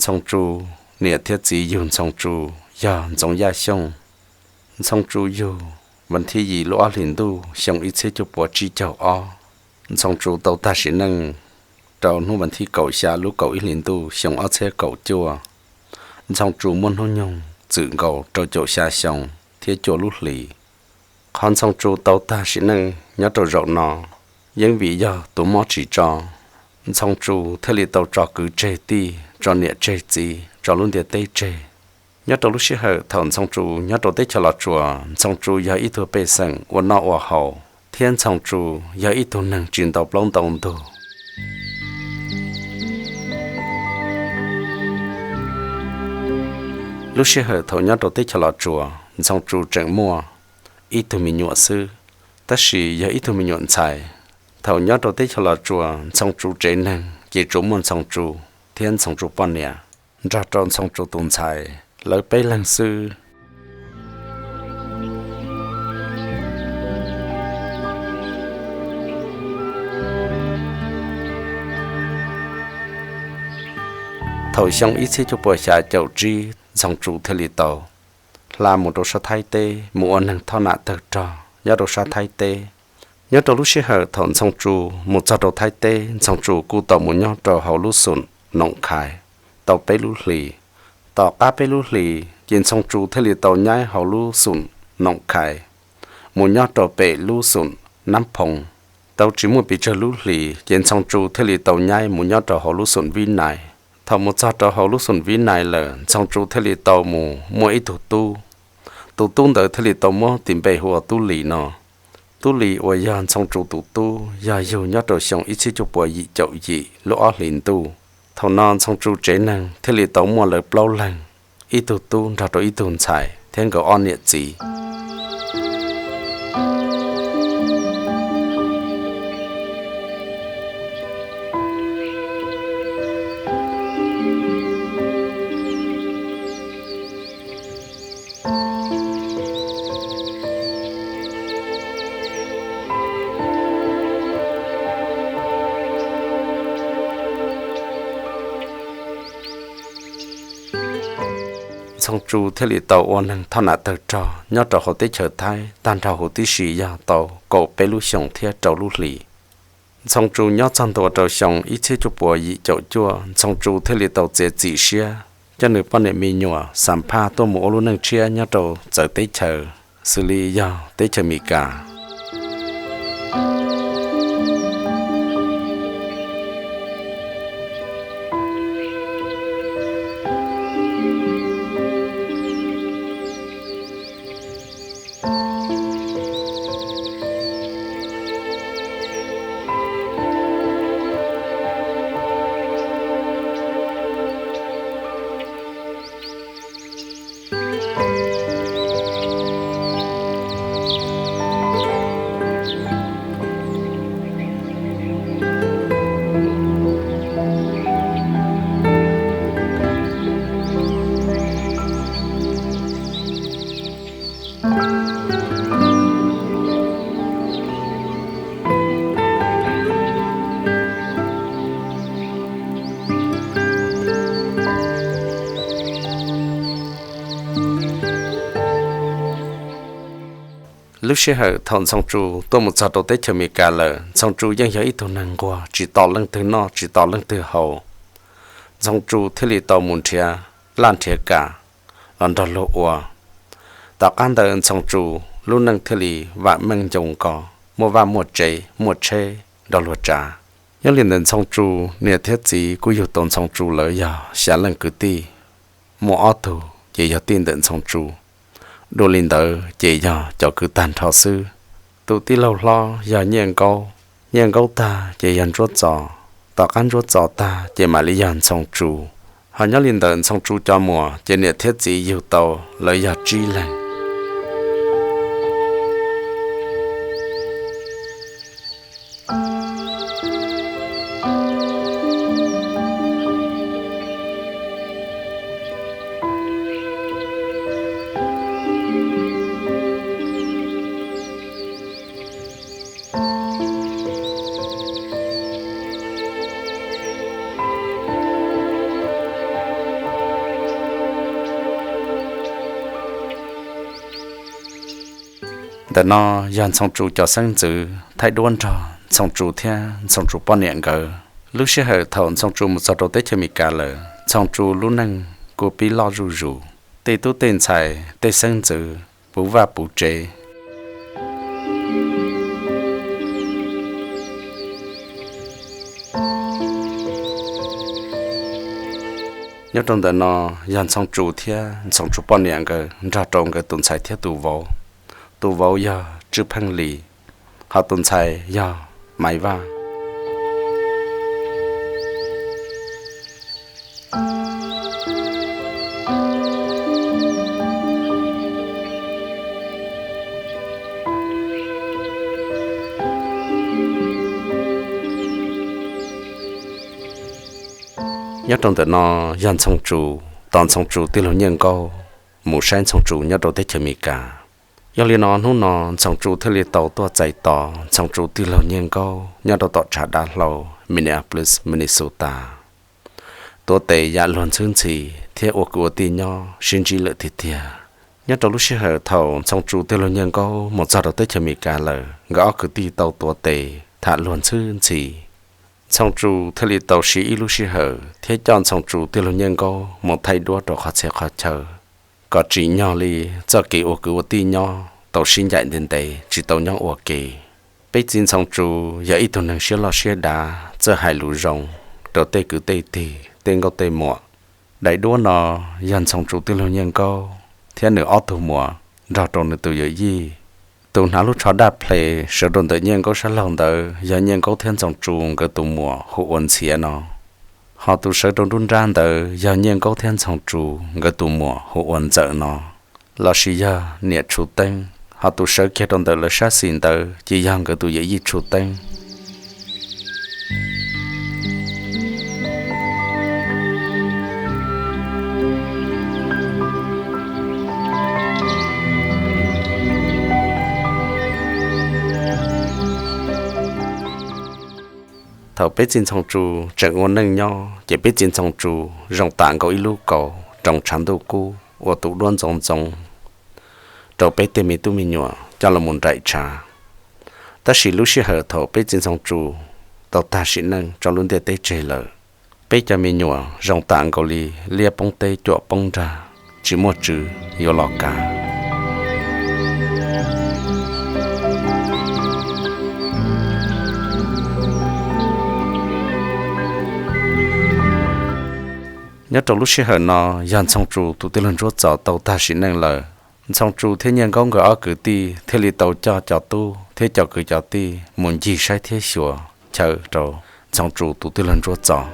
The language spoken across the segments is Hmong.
Ntxhoo Tsu niam thiab txiv yug Ntxhoo Tsu yog Ntxoov Yaj Xyooj. Ntxhoo Tsu yug vas thib yim lub ob hlis ntuj xyoo ib txhiab cuaj puas tsib caug ob. Ntxhoo Tsu tau tag sim neej rau hnub vas thib kaum xya lub kaum ib hlis ntuj xyoo ob txhiab kaum cuaj. Ntxhoo Tsu muaj hnub nyoog txwm nkaus rau caum xya xyoo thiab cuaj lub hlis. Qhov Ntxhoo Tsu tau tag sim neej nyob rau zaum no yeej vim yog tus mob tsis tso, Ntxhoo Tsu thiaj li tau tso kwv tseg tij, tso niam tseg txiv, tso lub ntiaj teb tseg. Nyob rau lub sij hawm thaum Ntxhoo Tsu nyob rau teb chaws Los Tsuas, Ntxhoo Tsu yog ib tug pej xeem ua noj ua haus thiab Ntxhoo Tsu yog ib tug neeg tsis ntau plaub ntau ntug. Lub sij hawm thaum nyob rau teb chaws Los Tsuas, Ntxhoo Tsu tseem muaj ib tug me nyuam xwb, tab sis yog ib tug me nyuam ntxhais. Thaum nyob rau teb chaws Los Tsuas, Ntxhoo Tsu tsev neeg ces tsuas muaj Ntxhoo Tsu thiab Ntxhoo Tsu poj niam nrog rau Ntxhoo Tsu tus ntxhais, lawv peb leeg xwb. Thaum xyoo ib txhiab cuaj puas xya caum tsib, Ntxhoo Tsu thiaj li tau hla mus rau sab Thaib teb mus ua neeg thoj nam tawg rog nyob rau sab Thaib teb. Nyob rau lub sij hawm thaum Ntxhoo Tsu mus txog rau Thaib teb, Ntxhoo Tsu kuj tau mus nyob rau hauv lub xum Noom Khais tau peb lub hlis. Tom qab peb lub hlis ces Ntxhoo Tsu thiaj li tau nyaib hauv lub xum Noom Khais mus nyob rau pem lub xum Nab Phoo. Tau tsis muaj pes tsawg lub hlis ces Ntxhoo Tsu thiaj li tau nyaib mus nyob rau hauv lub xum Vib Nais. Thaum mus txog rau hauv lub xum Vib Nais lawm, Ntxhoo Tsu thiaj li tau mus muaj ib tug tub. Tus tub ntawd thiaj li tau muab tis npe hu ua Tub Lis no. Tub Lis uas yog Ntxhoo Tsu tus tub yog yug nyob rau xyoo ib txhiab cuaj puas yim caum yim lub ob hlis ntuj. Thaum no Ntxhoo Tsu tsev neeg thiaj li tau muaj lawv plaub leeg, ib tug tub nrog rau ib tug ntxhais thiab nkawd ob niam txiv. Ntxhoo Tsu thiaj li tau ua neeg thoj nam tawg rog nyob rau hauv teb chaws Thaib tag nrho huv tib si yog tau kaum peb lub xyoos thiab rau lub hlis. Ntxhoo Tsu nyob txog ntua rau xyoo ib txhiab cuaj puas yim caum cuaj, Ntxhoo Tsu thiaj li tau txiav txim siab coj nws poj niam me nyuam Xam Phaj tuaj mus ua lub neej tshiab nyob rau txawv teb chaws, xws li yog teb chaws Amelikas. Lub sij hawm thaum Ntxhoo Tsu tuaj mus txog rau teb chaws Amelikas lawm, Ntxhoo Tsu yeej yog ib tug neeg nquag tsis tos leej twg noj tsis tos leej twg haus. Ntxhoo Tsu thiaj li tau mus nrhiav laj nrhiav kam los nrog luag ua. Tom qab ntawd Ntxhoo Tsu lub neej thiaj li vam meej ncoo nko, muaj vaj muaj tsev muaj tsheb nrog luag tsav. Nyob li ntawm Ntxhoo Tsu niam thiab txiv kuj yug tau Ntxhoo Tsu lawv yog xya leej kwv tij, muaj ob tug ces yog tij ntawm Ntxhoo Tsu. Dua li ntawd ces yog cov kwv tag nrho xwb. Tus tij laug hlob yog Nyiaj Nkaub, Nyiaj Nkaub tag ces yog Ntsuab Txos, tom qab Ntsuab Txos tag ces mam li yog Ntxhoo Tsu. Ho nyob li ntawm Ntxhoo Tsu cov muam ces niam thiab txiv yug tau lawv yog tsib leeg. Ntawm no yog Ntxhoo Tsu cov xeeb ntxwv thaij duab nrog Ntxhoo Tsu thiab Ntxhoo Tsu poj niam nkawd. Lub sij hawm thaum Ntxhoo Tsu mus txog rau teb chaws Amelikas lawm, Ntxhoo Tsu lub neej kuj pib loj zuj zus, tej tub tej ntxhais tej xeeb ntxwv puv vaj puv tsev. Nyob rau ntawm no yog Ntxhoo Tsu thiab Ntxhoo Tsu poj niam nkawd nrog rau nkawd tus ntxhais thiab tus vauv. Tus vauv yog Tswj Pheej Lis, hos tus ntxhais yog Maiv Vaj. Nyob rau ntawm no yog Ntxhoo Tsu tos Ntxhoo Tsu tij laug Nyiaj Nkaub mus saib Ntxhoo Tsu nyob rau teb chaws Amelikas. Yog li no hnub no Ntxhoo Tsu thiaj li tau tuaj txais tos Ntxhoo Tsu tij laug Nyiaj Nkaub nyob rau tom tshav dav hlau Minneapolis, Minnesota, tuav tes yam luag ntxhwb ntxhi thiab ua kwv ua tij nyob sib ntsib lawm tiag tiag. Nyob rau lub sij hawm thaum Ntxhoo Tsu tij laug Nyiaj Nkaub mus txog rau teb chaws Amelikas lawm, nkawd ob kwv tij tau tuav tes tham luag ntxhwb ntxhi. Ntxhoo Tsu thiaj li tau siv ib lub sij hawm thiab coj Ntxhoo Tsu tij laug Nyiaj Nkaub mus thaij duab rau qhov txhia qhov chaw, kom tsim nyog li txoj kev ua kwv ua tij nyob tau sib ncaim ntev ntev tsis tau nyob ua ke. Peb txiv Ntxhoo Tsu yog ib tug neeg siab loj siab dav, txawj hais lus zoo rau tej kwv tej tij tej nkauj tej muam. Daim duab no yog Ntxhoo Tsu tij laug Nyiaj Nkaub thiab nws ob tug muam nrog rau nws tus yawm yij. Tus hnav lub tsho daj ple sawv rau ntawm Nyiaj Nkaub sab laug ntawd yog Nyiaj Nkaub thiab Ntxhoo Tsu nkawd tus muam hu ua Ntxhiav no, hos tus sawv rau nruab nrab ntawd yog Nyiaj Nkaub thiab Ntxhoo Tsu nkawd tus muam hu ua Ntxawm no, lossis yog niam Tshu Teeb, hos tus sawv kiag rau ntawm lawv sab xis ntawd ces yog nkawd tus yawm yij Tshu Teeb. Thaum peb txiv Ntxhoo Tsu tseem ua neej nyob ces peb txiv Ntxhoo Tsu zoo tam nkaus ib lub kaus roos tshav ntuj kub ua tus duab ntxoov ntxoo rau peb tej me tub me nyuam coj los mus nraim tshav. Tab sis lub sij hawm thaum peb txiv Ntxhoo Tsu tau tag sim neej tso lub ntiaj teb tseg lawm, peb cov me nyuam zoo tam nkaus li liab poob teb cuam poob nrag, tsis muaj tswv yuav los kav. Nyob rau lub sij hawm no yog Ntxhoo Tsu tus tij laug Ntsuab Txos tau tag sim neej lawm. Ntxhoo Tsu thiab Nyiaj Nkaub nkawd ob kwv tij thiaj li tau coj cov tub thiab cov kwv cov tij mus ncig saib thiab xyuas chaw rau Ntxhoo Tsu tus tij laug Ntsuab Txos.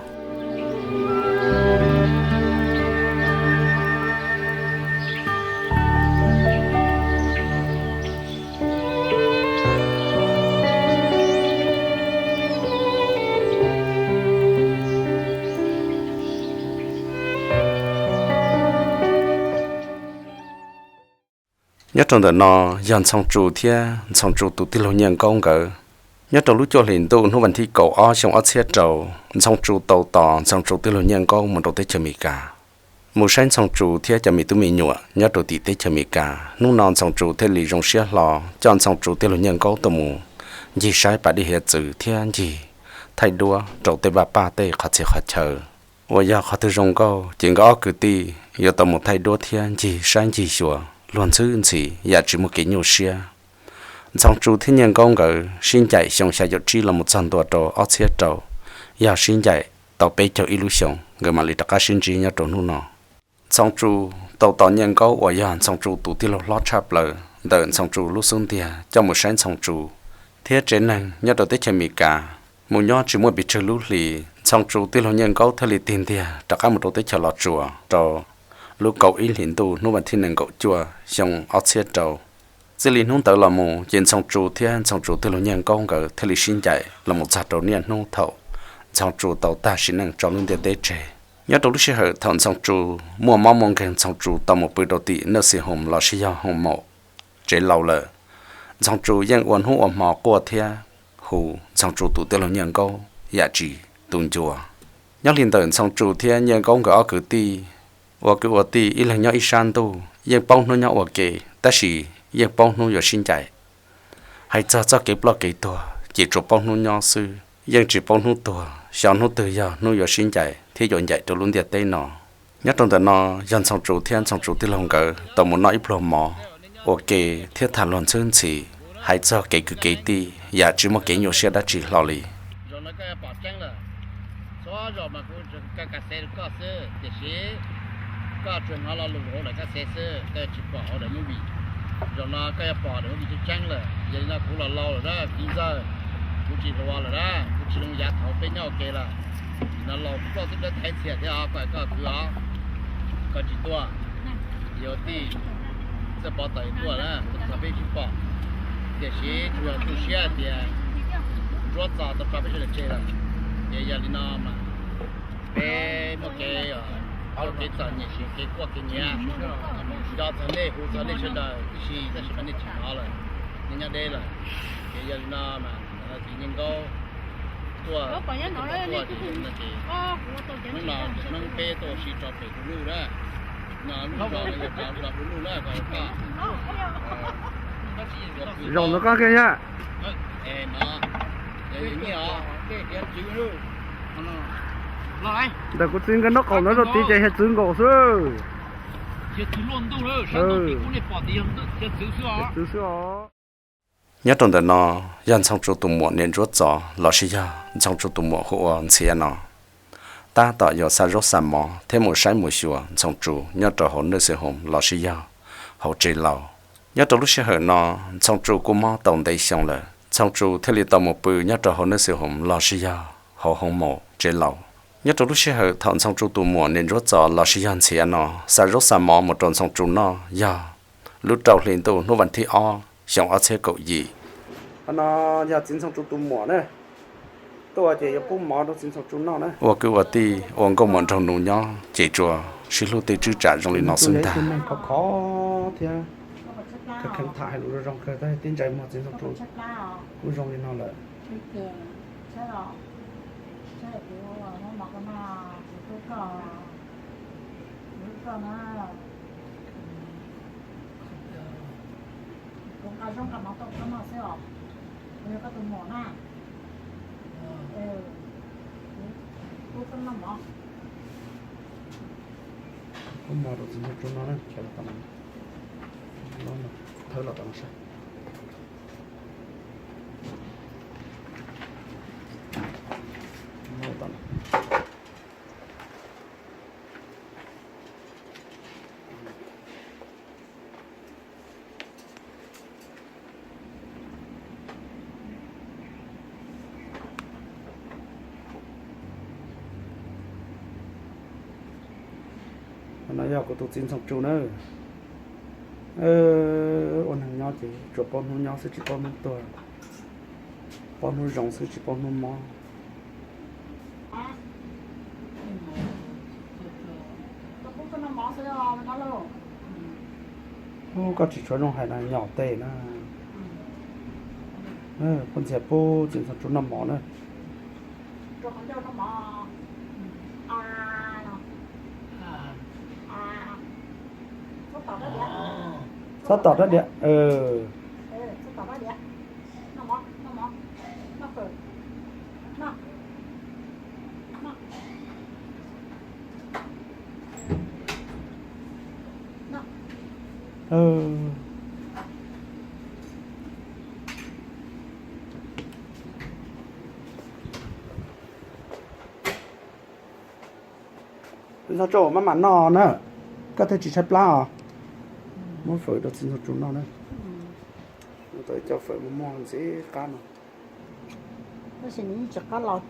Nyob rau ntawm no yog Ntxhoo Tsu thiab Ntxhoo Tsu tus tij laug Nyiaj Nkaub nkawd. Nyob rau lub cuaj hlis ntuj hnub vas thib kaum ob xyoo ob txhiab rau, Ntxhoo Tsu tau tos Ntxhoo Tsu tij laug Nyiaj Nkaub mus rau teb chaws Amelikas, mus saib Ntxhoo Tsu thiab cov me tub me nyuam nyob rau tim teb chaws Amelikas. Hnub no Ntxhoo Tsu thiaj li zoo siab hlo coj Ntxhoo Tsu tij laug Nyiaj Nkaub tuaj mus ncig saib pas dej hiav txwv thiab ncig thaij duab rau tej vaj paj tej qhov txhia qhov chaw. Uas yog qhov twg zoo nkauj ces nkawd ob kwv tij yuav tau mus thaij duab thiab ncig saib ncig xyuas luag ntxhwb ntxhi yam tsis muaj kev nyuaj siab. Ntxhoo Tsu thiab Nyiaj Nkaub nkawd sib ncaim xyoo xya caum tsib los mus txog ntua rau ob txhiab rau, yog sib ncaim tau peb caug ib lub xyoos nkawd mam li rov qab sib ntsib nyob rau hnub no. Ntxhoo Tsu tau tos Nyiaj Nkaub uas yog Ntxhoo Tsu tus tij laug hlob tshaj plaws ntawm Ntxhoo Tsu lub xub ntiag coj mus saib Ntxhoo Tsu thiab tsev neeg nyob rau teb chaws Amelikas mus nyob tsis muaj pes tsawg lub hlis, Ntxhoo Tsu tij laug Nyiaj Nkaub thiaj li tig ntiag rov qab mus rau teb chaws Los Tsuas rau lub kaum ib hlis ntuj hnub vas thib nees nkaum cuaj xyoo ob txhiab rau. Txij li hnub ntawd los mus ces Ntxhoo Tsu thiab Ntxhoo Tsu tij laug Nyiaj Nkaub nkawd thiaj li sib ncaim los mus txog rau niaj hnub thaum Ntxhoo Tsu tau tag sim neej tso lub ntiaj teb tseg. Nyob rau lub sij hawm thaum Ntxhoo Tsu muaj mob muaj nkeeg, Ntxhoo Tsu tau mus pw rau tim nursing home lossis yog hoo maum tsev laus lawm, Ntxhoo Tsu yeej ua hnub ua hmo quaj thiab hu Ntxhoo Tsu tus tij laug Nyiaj Nkaub yam tsis tu ncua. Nyob li ntawm Ntxhoo Tsu thiab Nyiaj Nkaub nkawd ob kwv tij ua kwv ua tij ib leeg nyob ib sab ntuj, yeej paub hnub nyob ua ke, tab sis yeej paub hnub yuav sib ncaim. Hais txog txoj kev ploj kev tuag ces tsuas paub hnub nyob xwb, yeej tsis paub hnub tuag, xyov hnub twg yog hnub yuav sib ncaim thiab yuav ncaim rau lub ntiaj teb no. Nyob rau ntawm no yog Ntxhoo Tsu thiab Ntxhoo Tsu tij laug nkawd tau mus noj ib pluag mov, ua ke thiab tham luag ntxhwb ntxhi, hais txog kev kwv kev tij yam tsis muaj kev nyuaj siab dab tsi hlo li. Zaum no koj yuav pom tseeb lawm, txhua zaus mas kuv ka ka xev rau koj xwb, tiam sis koj tsuas hnov lo lus hauv daim ka xev xwb, koj tsis pom hauv daim movie. Zaum no koj yuav pom daim movie tseeb tseeb lawm, yog li no kuv los laus lawm na, txiv ntxawg, kuv tsis hluas lawm na, kuv tsis zoo yav thaum peb nyob ua ke lawm. Nim no laus ploj xwb dawb thaiv txhiam thiab os, koj kwv os, koj tsis tuaj, yuav tij txawj pov tawm tuaj na, txog peb tsis pom. Tiam sis tsuas yog tu siab hais tias Ntsuab Txos tau tso peb sawv daws tseg lawm, ces yog li no mas peb muaj kev, muaj kev txom nyem, kev quaj kev nyiav, nco txog nej, hu txog nej sawv daws tib si, tab sis mas nej tsis hnov lawm, nej nyob deb lawm. Ces yog li no mas txiv Nyiaj Nkaub tuaj, tuaj ces hnub no Hmoob peb tuaj ua si rau pem Hluj Luj na, no lub zos no yog rau Hluj Luj na, koj, zaum ntawd koj kiag yom. Ntawm kuv txiv nkawd nraub qaum ntawd rau tid ces hiav txwv nkaus xwb. Txwv xwb os. Nyob rau ntawm no yog Ntxhoo Tsu tus muam niam Ntsuab Txos los sis yog Ntxhoo Tsu tus muam hu ua Ntxhiav no, tab tom yuav xa zaub xa mov thiab mus saib mus xyuas Ntxhoo Tsu nyob rau hauv nursing home los sis yog hauv tsev laus. Nyob rau lub sij hawm no Ntxhoo Tsu kuj mob tau ntev xyoo lawm, Ntxhoo Tsu thiaj li tau mus pw nyob rau hauv nursing home los sis yog hauv hoo maum tsev laus. Nyob rau lub sij hawm thaum Ntxhoo Tsu tus muam niam Ntsuab Txos los sis yog Ntxhiav no xa zaub xa mov mus rau Ntxhoo Tsu noj yog lub rau hli ntuj hnub vas thib ob xyoo ob txhiab kaum yim. Qhov no yog txiv Ntxhoo Tsu tus muam na, tuaj ces yuav pub mov rau txiv Ntxhoo Tsu noj na. Ua kwv ua tij ua nkauj muam nraug nus nyob ces tsuas sib hlub tej tswb tsam zoo li no xwb ntag. Khov khov thiab kheev tham hais lus zoo zoo kawg, tab tib ntsais muag txiv Ntxhoo Tsu kuj zoo li no lawm. Pub mov rau txiv Ntxhoo Tsu noj na, thawb los tom no saib. No yog kuv tus txiv Ntxhoo Tsu na. Ua neeg nyob ces tsuas paub hnub nyob xwb tsis paub hnub tuag, paub hnub zoo xwb tsis paub hnub mob. Ub, koj tsis tshua zoo hais na, nyom tes na. Poj Ntxhiav pub txiv Ntxhoo Tsu noj mov na. Txhob tom rab diav. Txiv Ntxhoo Tsu, maj mam noj na, koj thiaj tsis tshaib plab os. Muab fawm rau txiv Ntxhoo Tsu noj na. Tau ib co fawm muag muag ntxim qab no.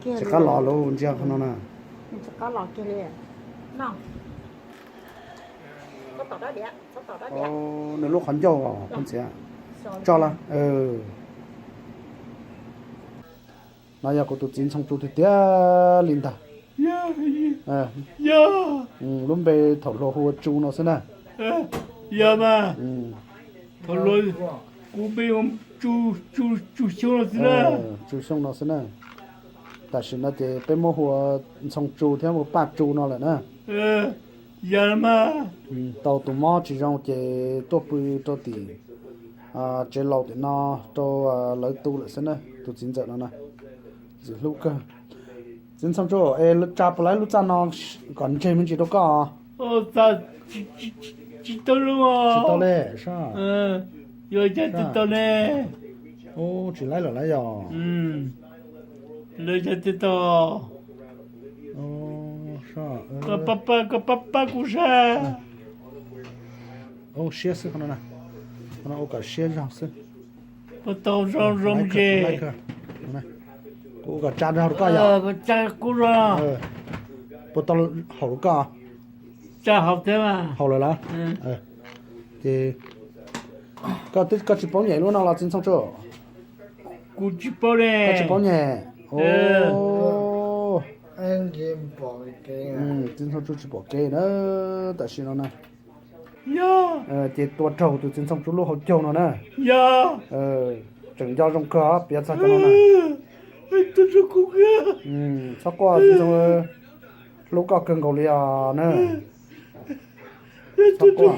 Tsis qab los lawm, ntsia qhov no na. Nws lub qhov ncauj os, Poj Ntxhiav. Tso lawm. No yog kuv tus txiv Ntxhoo Tsu tiag tiag li ntag. Lub npe thaum hluas hu ua Tsu no xwb na. Yog mas, thaum hluas kuv npe hu Tsu, Tsu Xyooj no xwb na. Tsu Xyooj no xwb na. Tam sim no ces peb muab hu ua Ntxhoo Tsu thiab ua Paj Tsu no lawm na. Yog mas. Tau tus mob tsis zoo ces tuaj pw rau tim tsev laus tim no rau lawv tu lawm xwb na, tus txiv ntxawm no na. Txiv hlub kawg. Txiv Ntxhoo Tsu, es tsa puas laib lub txaj no kom ntseg me ntsis rau koj? Tsis tau li. Tsis laib lawm lauj yog? Koj pab pab kuv saib. Siab xwb, qhov no ua kom siab zog xwb. Puas tau zoo zoo ntsis? Kuv ua kom tsa zog rau koj yog? Puas tau haum rau koj? Haum lawm los? Ces koj tsis paub nyem lub no los Txiv Ntxhoo Tsu? Kuv tsis paub li. Koj tsis paub nyem? Txiv Ntxhoo Tsu tsis pom kev na, tam sim no na. Ces tua raug tus Txiv Ntxhoo Tsu lub hauv caug no na. Tseem nco zoo kawg piav txog cov no na. Txhob quaj Txiv Ntxhoo, hlub koj kawg nkaus li os na. Txhob quaj.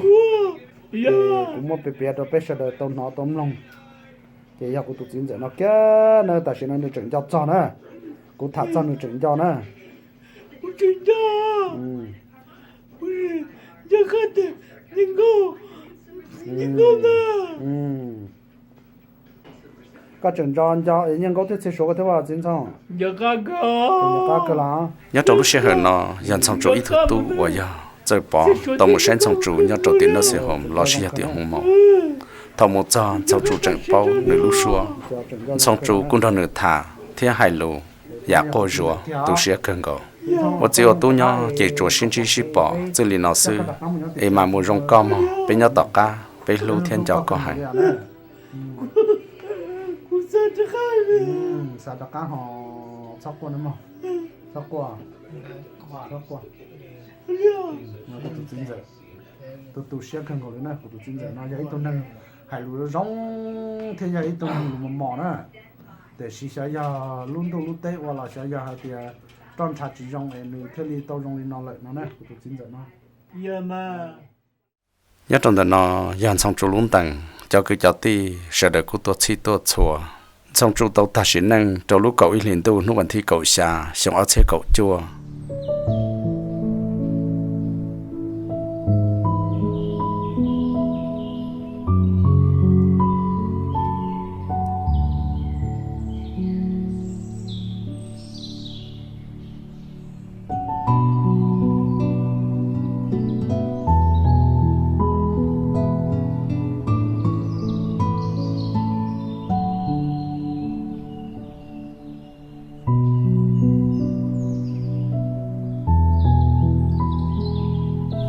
Kuv muab piav piav rau peb sawv daws tau hnov tau mloog. Ces yog kuv tus txiv ntxawm no kiag na, tam sim no nws tseem nco txog na. Kuv tham txog nws tseem nco na. Koj tseem nco nco Nyiaj Nkaub thiab Txhiaj Suav koj thiab as Txiv Ntxhoo? Nco qab kawg los. Nyob rau lub sij hawm no yog Ntxhoo Tsu ib tug tub uas yog Txawj Pov tau mus saib Ntxhoo Tsu nyob rau tim nursing home los sis yog tim hoo maum. Thaum mus txog Ntxhoo Tsu tseem paub nws lub suab. Ntxhoo Tsu kuj nrog nws tham thiab hais lus yam quaj zuav tu siab kawg nkaus. Ua txiv ua tub nyob ces tsuas sib ntsib sib pom txwj li no xwb, es mam mus zoo koj mog, peb nyob tom qab peb hlub thiab nco koj heev. Xav rov qab ho, txhob quaj, txhob quaj, txhob quaj. Kuv tus txiv ntxawm, tu tu siab kawg nkaus li na, kuv tus txiv ntxawm no yog ib tug neeg hais lus zoo thiab yog ib tug neeg lus mos mos na. Tiam sis xyov yog lub ntuj lub teb ua los xyov yog hais tias roj ntsha tsis zoo es nws thiaj li tau zoo li no lawm no na, kuv tus txiv ntxawm no. Nyob rau ntawm no yog Ntxhoo Tsu lub ntees, cov kwv cov tij sawv daws kuj tuaj txhij tuaj txhua. Ntxhoo Tsu tau tag sim neej rau lub kaum ib hlis ntuj hnub vas thib kaum xya xyoo ob txhiab kaum cuaj.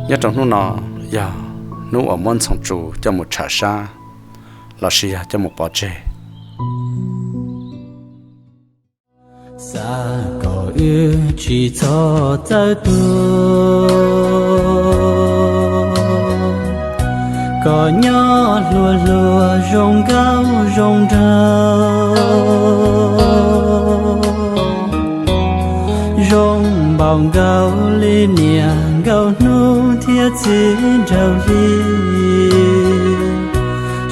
Nyob rau hnub no yog hnub uas muab Ntxhoo Tsu coj mus tsham sab los sis yog coj mus pov tseg. Xav kom wb tsis txhob txawv tuag, kom nyob hluas hluas zoo nkauj zoo nraug, zoo npaum nkaus li niaj nkaus hnub thiab txiv nraug hli,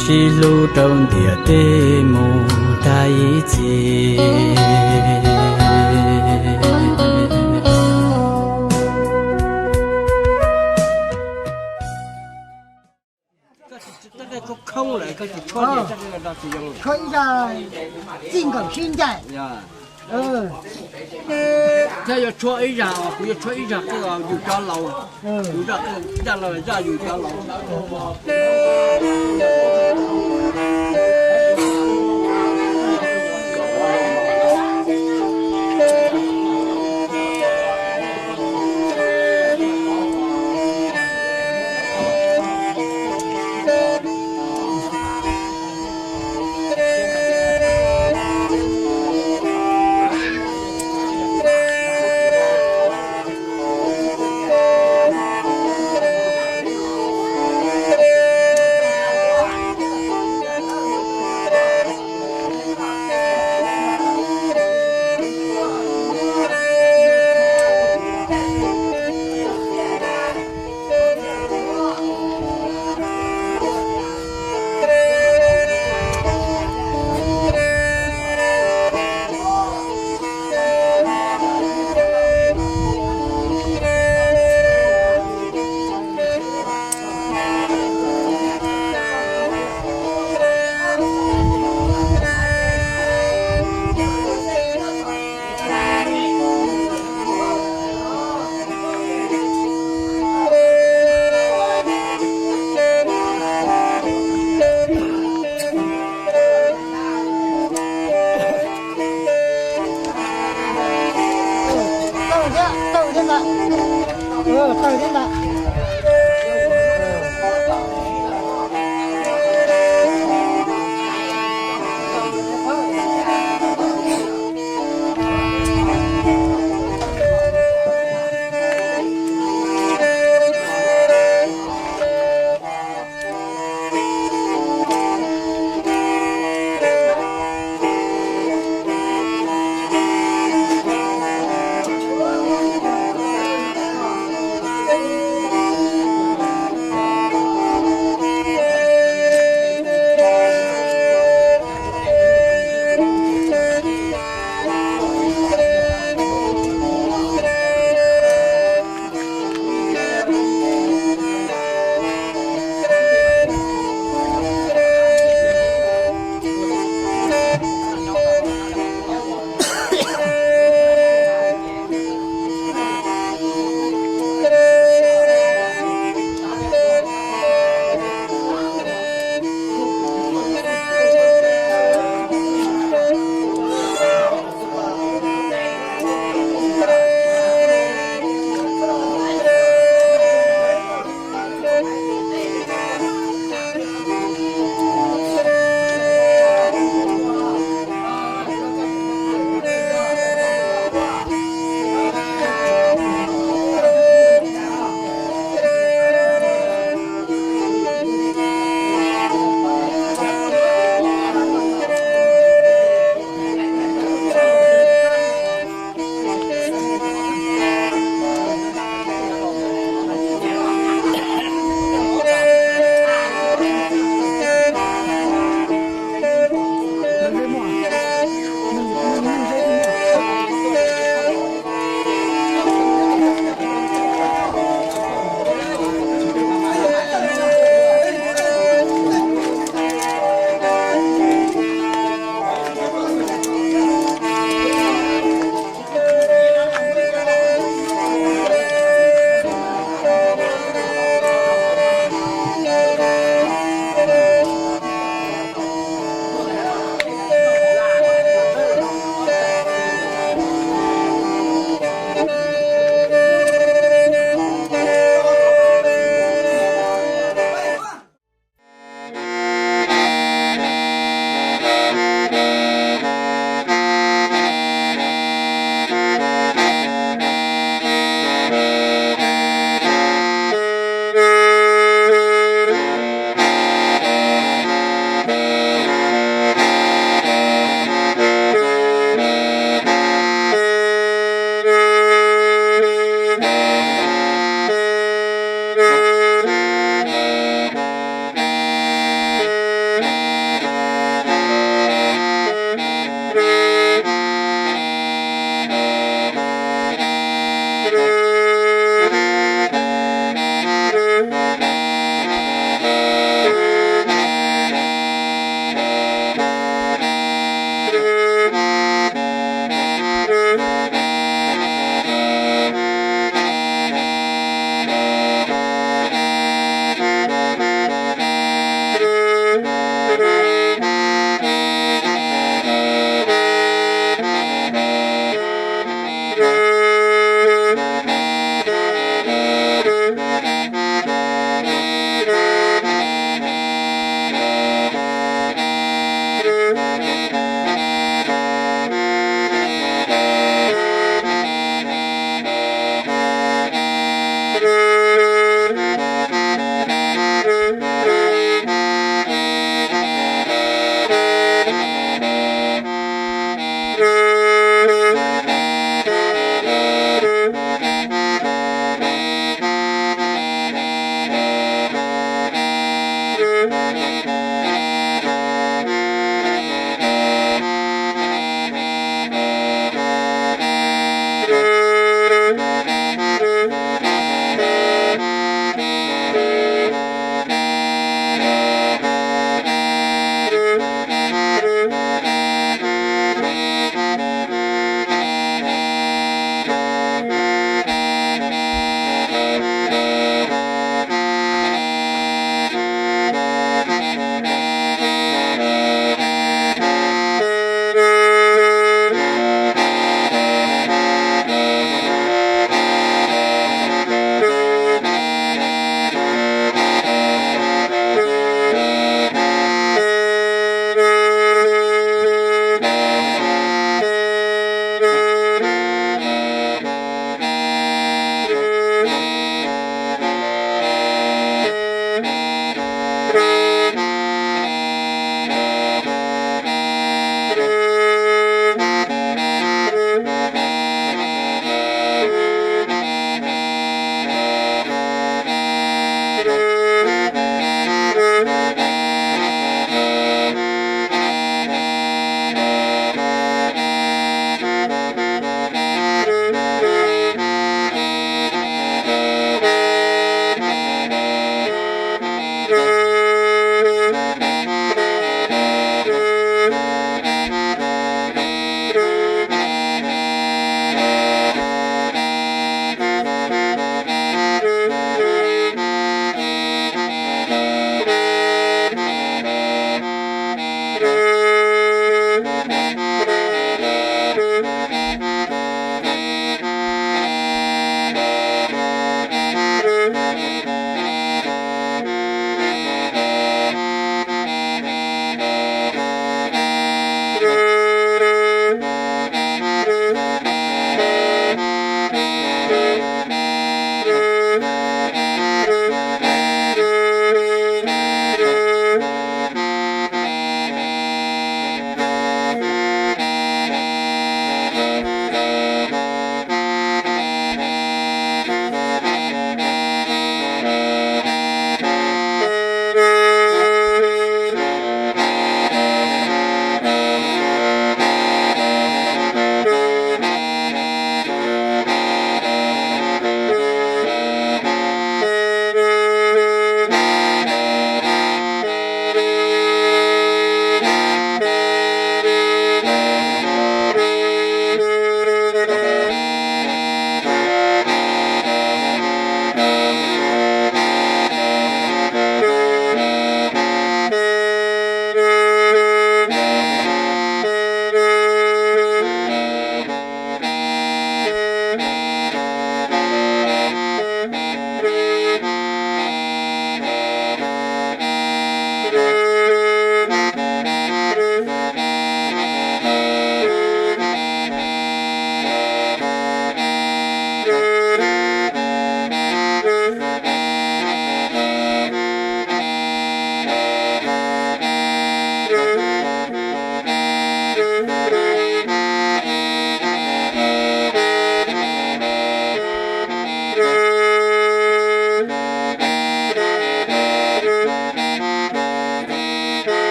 sib hlub rau ntiaj teb mus tag ib txhis. Tshuab ib zag, txij nkawm sib ncaim. Thiab yuav tshuab ib zag, kuv yuav tshuab ib zag qwj os, yus cov laus. Kuv zaj qwj zaj no zaj yus cov laus.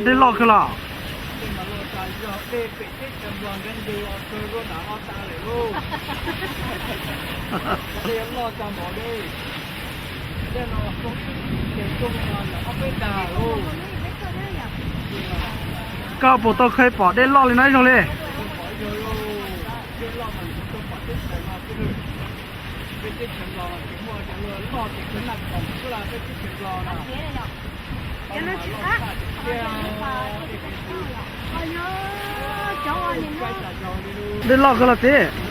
Dej loj kawg los? Dej mas loj tas zog, dej pem teb chaws Nplog ntev ntev os, kawg dua nram no tas lawm lauj. Dej loj tas npaum li. Dej no ib tes rooj no yog ob peb dag lauj. Koj puas tau kheev pom dej loj li no ib zaug li? Dej loj mas tsis tau pom teb chaws no xwb. Peb teb chaws Nplog tsis muaj cov loj ces kawg naj khoom xwb las, peb teb chaws Nplog na. Dej loj kawg los txiv?